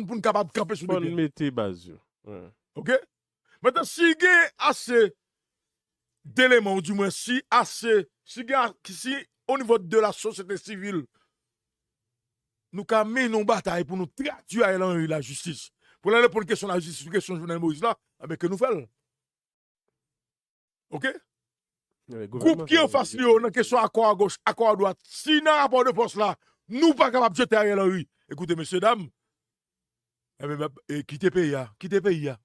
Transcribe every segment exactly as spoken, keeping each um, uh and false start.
Pou n kapab kanpe sou de pye n. Fò n mete baz yo. Wi. Oke? Mentnan, si gen ase deleman, ou di mwen, si ase, si gen a-, si o nivo de la sosyete sivil, nou ka mennen yon batay pou nou tradui Ariel Henry lajistis, pou l al reponn kesyon lajistis sou kesyon Jovenel Moïse la, enben ke nou fè l. Oke? Gwoup ki anfas li yo nan kesyon akò agoch, akò adwat, si nan rapò de fòs la, nou pa kapab jete Ariel Henry, ekoute, mesye dam, enben, e, kite peyi a, kite peyi a.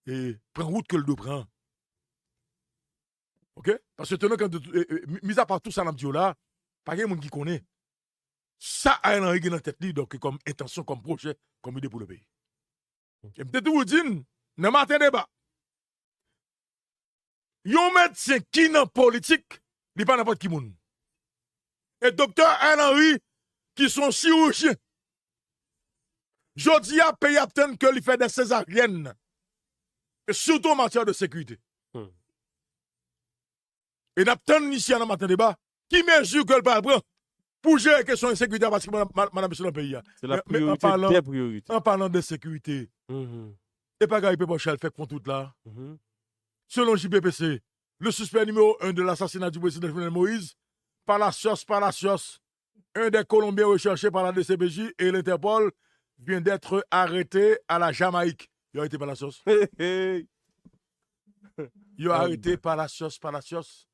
E pran wout ke l dwe pran. Oke? Paske te nan kan de, e, e, mi-, mizapa tou sa n ap di yo la, pa gen moun ki konnen sa Ariel Henry gen nan tèt li, donk, kòm entansyon, kòm pwojè, kòm ide pou le peyi. E m te toujou di n, nan Maten Deba, yon medsen ki nan politik, li pa nenpòt ki moun. E doktè Ariel Henry, ki se yon chirijyen, jodi a, peyi ap tann ke li fè de sezaryèn. E sitou an matyè de sekirite. Hmm. E n ap tann isi a nan Maten Deba, ki mezi ke l pral pran pou jere kesyon ensekirite a, paske madanm, ma-, madanm mesye nan peyi a. Se la priyorite dè priyorite. An palan de sekirite, e pa Gary Pepòchal fèk fon tout la. Selon J P P C, le suspect numéro un de l'assassinat du président Jovenel Moïse, Palacios Palacios, un des Colombiens recherchés par la D C P J et l'Interpol, vient d'être arrêté à la Jamaïque. Yo arete Palacios. Yo arete Palacios, Palacios.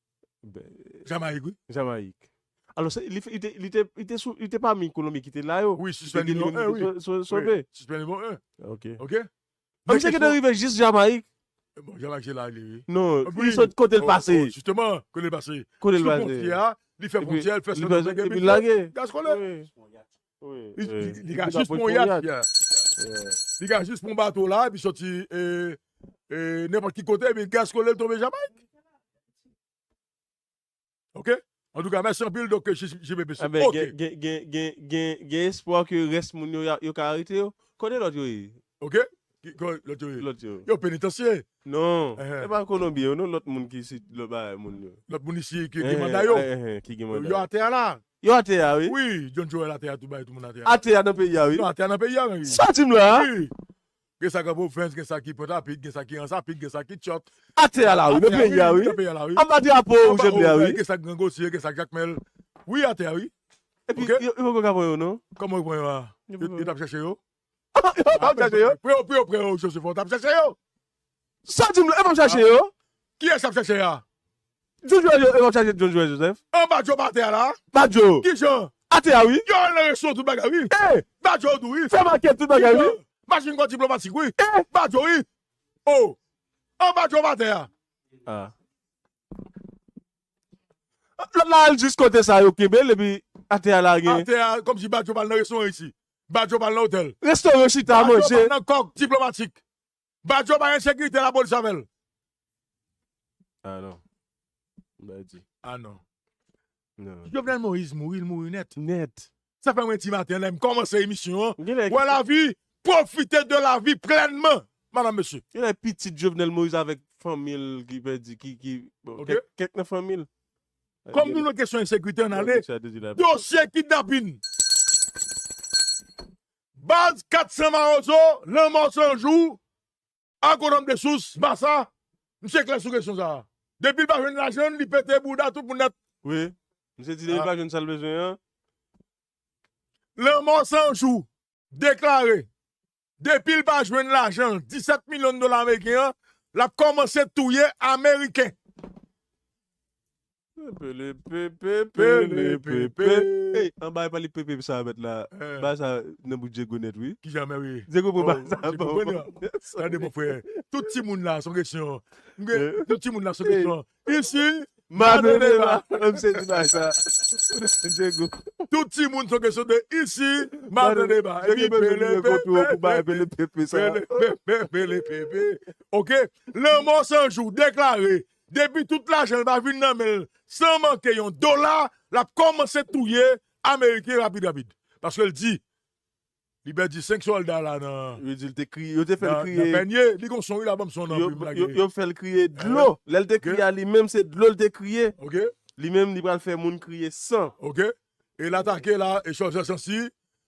Jamayik, wi. Jamayik. Alò, se, li, li te, li te, li te sou, li te pami Kolonbyen ki te la yo. Wi, sispè nimewo en, wi. Sove. Sispè nimewo en. Ok. Ok. Misye ki te rive jis Jamayik. Bon, Jamayik se la li, wi. Non, li sot kote l pase. Jisteman, kote l pase. Kote l pase. Sou fwontyè a, li fè fwontyè, li fè Sendomeng, epi l lage. Gaskole. Wi. Li, li, li ka jis pran yon yat, yeah. Li ka jis pran bato la, epi soti, e, e, nenpòt ki kote, epi gaskole l tonbe Jamayik. Ok? Antouka, mèsi anpil, donk, J P P C. Enben, ok. Gen, gen, gen, gen, gen, gen espwa ke rès moun yo, yo ka arete yo. Kote lòt yo ye? Ok? Ki, kote lòt yo ye? Lòt yo. Yo penitansye. Non, e pa Kolonbyen yo, non, lòt moun ki si, lòt bagay moun yo. Lòt moun isi ki gen manda yo. Ki gen manda. Yo atè a la. Yo atè a, wi. Wi, John Joel atè a, tout bagay, tout moun atè a. Atè a nan peyi a, wi. Yo atè a nan peyi a, wi. Sa di m la? Wi. Gen sa k an pwovens, gen sa ki Pòtapit, gen sa ki Ansapit, gen sa ki Tchòt. Atè a la, wi, nan peyi a, wi. Nan peyi a la, wi. Anba drapo wouj e ble a, wi. Gen sa k Grangosye, gen sa k Jakmèl. Wi, atè a, wi. Epi, yo, yo poko ka pran yo, non? Kòman yo pran yo a? Yo t ap chèche yo? Yo t ap chèche yo? Pou yo, pou yo pran yo, Joseph, yo t ap chèche yo. Sa di m la, yo p ap chèche yo? Kiyès y ap chèche a? John Joel, yo, yo chache John Joel Joseph. An Badjo pa atè a la. Badjo. Kijan? Atè a, wi. Yo al nan resto tout bagay, wi. Eh! Badjo tou, wi. Fè makèt tout bagay, wi. Kijan? Machin kò diplomatik, wi. Eh! Badjo, wi. Oh! An Badjo pa atè a. Ah. Lòt la al jis kote sa yo kenbe l, epi atè a la gen. Atè a, kòmsi Badjo pa al nan restoran isi. Badjo pa al nan otèl. Restoran chita manje. Badjo pa al nan kòk diplomatik. Badjo pa gen sekirite lapolis avè l. Ah non. M bay di. Ah non. Non. Jovenel Moïse mouri, l mouri nèt. Nèt. Sa fè mwen di maten an, lè m kòmanse emisyon an, wè lavi, pwofite de lavi plènman, madanm, mesye. Genlè pitit Jovenel Moïse avèk fanmi l ki pèdi, ki, ki, bon, kèk, kèk nan fanmi l. Kòm nou nan kesyon ensekirite, ann ale. Dosye kidnapin. Baz kat san Mawozo, lanmò san jou, Agwonòm Dessources, Basa, misye klè sou kesyon sa a. Depi l pa jwenn lajan l, li pete bouda tout moun nèt. Wi. Misye di depi l pa jwenn sa l bezwen an. Lanmò san jou, deklare, depi l pa jwenn lajan l, disèt milyon dola ameriken an, l ap kòmanse touye Ameriken. Pele pepe, pele pepe. Ey, anba e pale pepe sa a mèt la. Ba sa nan bout Djego nèt, wi. Kijan, mè wi. Djego pran ba sa. Gade, mon frè. Tout timoun la, se yon kesyon. Tout timoun la, se yon kesyon. Isi, Maten Deba. Menm se di ba sa. Djego. Tout timoun, se yon kesyon de isi, Maten Deba. Epi pele pepe, pele pepe sa. Pele pepe, pele pepe. Ok? Lanmò san jou, deklare. Depi tout lajan l pa vin nan men l san manke yon dola, l ap kòmanse touye Ameriken rapid, rapid. Paske l di, li pèdi senk sòlda la nan, yo di l te kriye, yo te fè l nan, nan kriye. Pènye, li gon son, wi, la, ban m son nan, yo, pou m lage. Yo, yo fè l kriye dlo. Lè l te kriye a li menm, se dlo l te kriye. Ok. Li menm, li pral fè moun kriye san. Ok. E l atake la, e Chòlzè Sansi,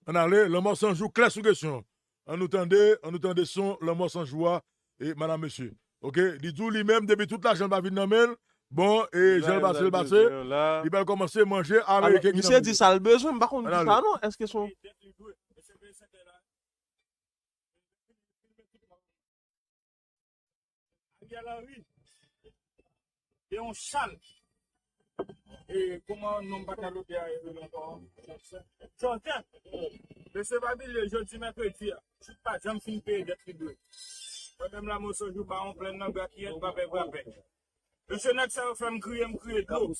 ann ale, Lanmò San Jou, klè sou kesyon. An nou tande, an nou tande son Lanmò San Jou a, e madanm mesye. Ok, li di w li menm, depi tout lajan l pa vin nan men l, bon, e jan l pase, l pase, li pral kòmanse manje ameriken ki nan men l. Misye di sa l bezwen, m pa konn ki sa non, èske se yon Ariel Henry, gen yon chal. E kòman non m pa ka lode a, e rele ankò? Jòdèn. Mesye Babilye, jodi mèkredi a, Choup pa janm fin peye dèt li dwe. Mwen menm Lanmò San Jou, Bawon Plèn nan, Brakiyèt, Brapè, Brapè. Mesye, nèg sa yo fè m kriye, m kriye dlo.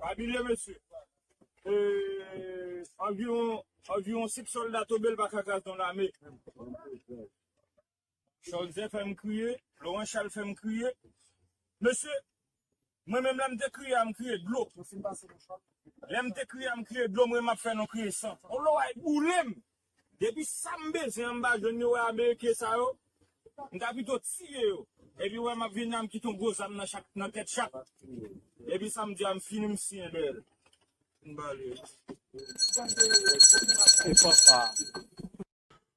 Babilye, mesye. E, anviwon, anviwon senk sòlda tonbe, l pa ka kraz yon lame. Chòlzè fè m kriye, Loran Chal fè m kriye. Mesye, mwen menm lè m te kriye a, m kriye dlo. Lè m te kriye a, m kriye dlo, mwen m ap fè nou kriye san. On lòray boule m. Depi sa m bezwen an, m pa jwenn yo, wè ameriken sa yo. M ta pito tiye yo. Epi wè m ap vin la, m kite yon gwo zam nan chak, nan tèt chak. Epi sa m di a, m fini, m siyen dèyè l. M bale. E papa.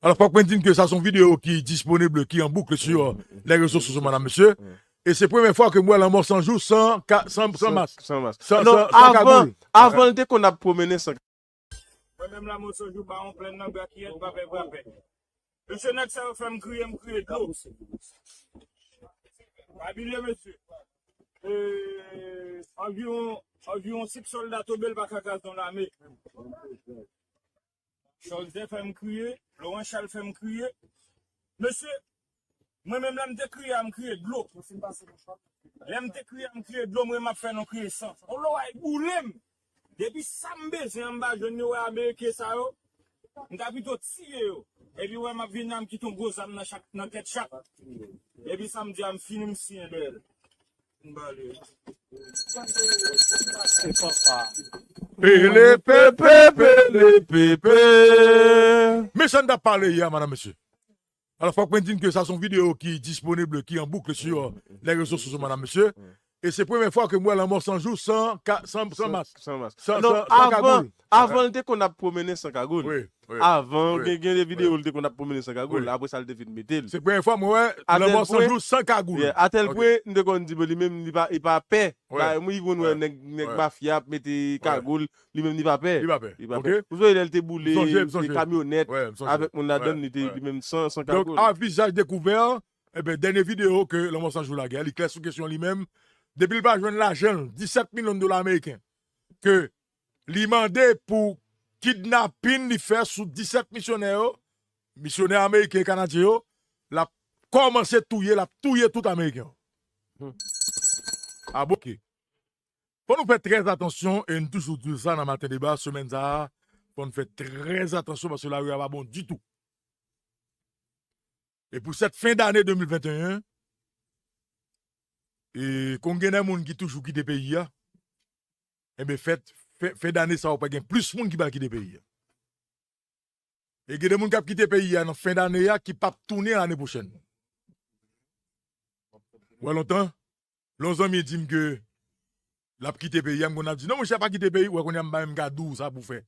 Alò, fòk mwen di n ke sa se yon videyo ki disponib, ki an boukl sur les réseaux sociaux, madame, monsieur. E se premye fwa ke m wè Lanmò San Jou san ka-, san, san mask. San mask. San, non, san, san kagoul. Avan, avan l te konn ap pwomennen san. Mwen menm Lanmò San Jou, Bawon Plèn nan, Brakiyèt, Brapè, Brapè. Mesye, nèg sa yo fè m kriye, m kriye dlo. Babilye, mesye. E, anviwon, anviwon senk sòlda tonbe, l pa ka kraz yon lame. Chòlzè fè m kriye, Loran Chal fè m kriye. Mesye, mwen menm lè m te kriye a, m kriye dlo. Lè m te kriye a, m kriye dlo, mwen m ap fè nou kriye san. On lòray boule m. Depi sa m bezwen an, m pa jwenn yo, wè ameriken sa yo. M ta pito tiye yo. Epi wè m ap vin la, m kite yon gwo zam nan chak, nan tèt chak. Epi sa m di a, m fini, m siyen dèyè l. Pele pepe, pele pepe. Men sa n t ap pale yè, madam, mesye. Alò, fòk mwen di n ke sa se yon videyo ki disponib, ki an boukl sur les réseaux sociaux, madam, mesye. E se premye fwa ke m wè Lanmò San Jou san ka-, san, san mask. San mask. San, non, san, san kagoul. Avan, avan l te konn ap pwomennen san kagoul. Wi, wi. Avan, gen, gen de videyo l te konn ap pwomennen san kagoul. Apre sa, l te fin mete l. Se premye fwa mwen wè Lanmò San Jou san kagoul. Yeah, atèl pwen, m te konn di, bon, li menm, li pa, li pa pè. Ba, mwen, li konn wè nèg, nèg mafya ap mete kagoul, li menm, li pa pè. Li pa pè. Li pa pè. Ou sonje lè l te boule kamyonèt avèk moun ladann, li te, li menm san, san kagoul. Donk, a vizaj dekouvè, Eben, dènye videyo ke Lanmò San Jou lage a, li klè sou kesyon li menm. Depi l pa jwenn lajan l, disèt milyon dola ameriken, ke li mande pou kidnapin li fè sou disèt misyonè yo, misyonè ameriken e kanadyen yo, l ap kòmanse touye, l ap touye tout ameriken yo. Hmm. A bon, ok. Fò nou fè trè atansyon, e n toujou di w sa nan Maten Deba, semèn sa a, fò n fè trè atansyon paske lari a pa bon ditou. E pou sèt fen dane de mil venteyen, e konn gen de moun ki toujou kite peyi a, enben, fèt, fen, fen dane sa a, w pral gen plis moun ki pral kite peyi a. E gen de moun k ap kite peyi a nan fen dane a ki p ap tounen lane pwochèn. Wè lontan, lè yon zanmi di m ke l ap kite peyi a, m konn ap di, "Non, monchè, pa kite peyi," wè kounye a m pa menm ka di w sa pou w fè.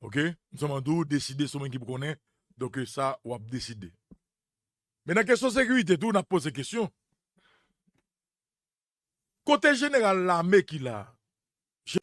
Ok? M sèlman di w, deside se ou menm ki pou konnen. Donk, e sa w ap deside. Men nan kesyon sekirite tou, n ap poze kesyon. Kote jeneral lame ki la? Je-